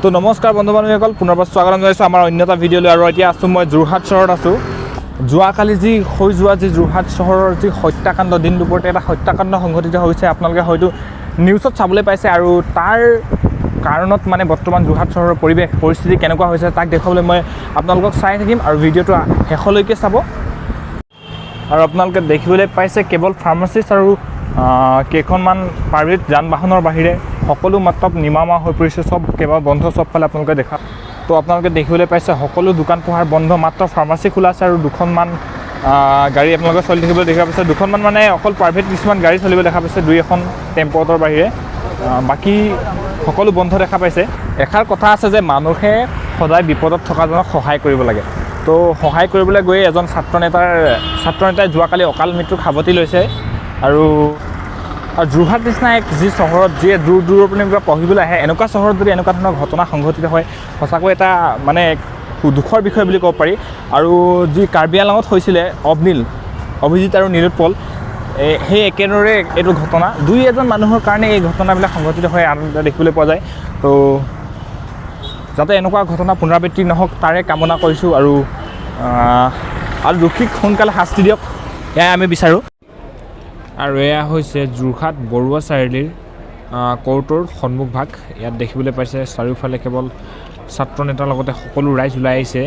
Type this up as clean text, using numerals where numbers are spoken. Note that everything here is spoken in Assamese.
তো নমস্কাৰ বন্ধু বান্ধৱীসকল, পুনৰবাৰ স্বাগতম জনাইছোঁ আমাৰ অন্য এটা ভিডিঅ'লৈ। আৰু এতিয়া আছোঁ মই যোৰহাট চহৰত আছোঁ। যোৱাকালি যি হৈ যোৱা যি যোৰহাট চহৰৰ যি হত্যাকাণ্ড, দিন দুপৰতে এটা হত্যাকাণ্ড সংঘটিত হৈছে, আপোনালোকে হয়তো নিউজত চাবলৈ পাইছে। আৰু তাৰ কাৰণত মানে বৰ্তমান যোৰহাট চহৰৰ পৰিৱেশ পৰিস্থিতি কেনেকুৱা হৈছে, তাক দেখুৱাবলৈ মই আপোনালোকক চাই থাকিম আৰু ভিডিঅ'টো শেষলৈকে চাব। আৰু আপোনালোকে দেখিবলৈ পাইছে, কেৱল ফাৰ্মাচিষ্ট আৰু কেইখনমান প্ৰাইভেট যান বাহনৰ বাহিৰে সকলো মাত্ৰব নিমামা হৈ পৰিছে। চব কেৱল বন্ধ, চবফালে আপোনালোকে দেখা। তো আপোনালোকে দেখিবলৈ পাইছে, সকলো দোকান পোহাৰ বন্ধ, মাত্ৰ ফাৰ্মাচী খোলা আছে আৰু দুখনমান গাড়ী আপোনালোকে চলি থাকিবলৈ দেখা পাইছে। দুখনমান মানে অকল প্ৰাইভেট কিছুমান গাড়ী চলিব দেখা পাইছে, দুই এখন টেম্প'ৰ বাহিৰে বাকী সকলো বন্ধ দেখা পাইছে। এষাৰ কথা আছে যে মানুহে সদায় বিপদত থকাজনক সহায় কৰিব লাগে। তো সহায় কৰিবলৈ গৈ এজন ছাত্ৰ নেতাই যোৱাকালি অকাল মৃত্যুক সাৱটি লৈছে। আৰু আৰু যোৰহাট নিচিনা এক যি চহৰত যিয়ে দূৰ দূৰৰ পৰা পঢ়িবলৈ আহে, এনেকুৱা চহৰত যদি এনেকুৱা ধৰণৰ ঘটনা সংঘটিত হয়, সঁচাকৈ এটা মানে এক দুখৰ বিষয় বুলি ক'ব পাৰি। আৰু যি কাৰ্বি আংলঙত হৈছিলে অগ্নিল, অভিজিত আৰু নীলোৎপল, সেই একেদৰে এইটো ঘটনা। দুই এজন মানুহৰ কাৰণে এই ঘটনাবিলাক সংঘটিত হয় আনন্দে দেখিবলৈ পোৱা যায়। তো যাতে এনেকুৱা ঘটনা পুনৰাবৃত্তি নহওক, তাৰে কামনা কৰিছোঁ। আৰু দোষীক সোনকালে শাস্তি দিয়ক, এয়াই আমি বিচাৰোঁ। আৰু এয়া হৈছে যোৰহাট বৰুৱা চাৰিআলিৰ কোৰ্টৰ সন্মুখভাগ। ইয়াত দেখিবলৈ পাইছে, চাৰিওফালে কেৱল ছাত্ৰ নেতাৰ লগতে সকলো ৰাইজ ওলাই আহিছে।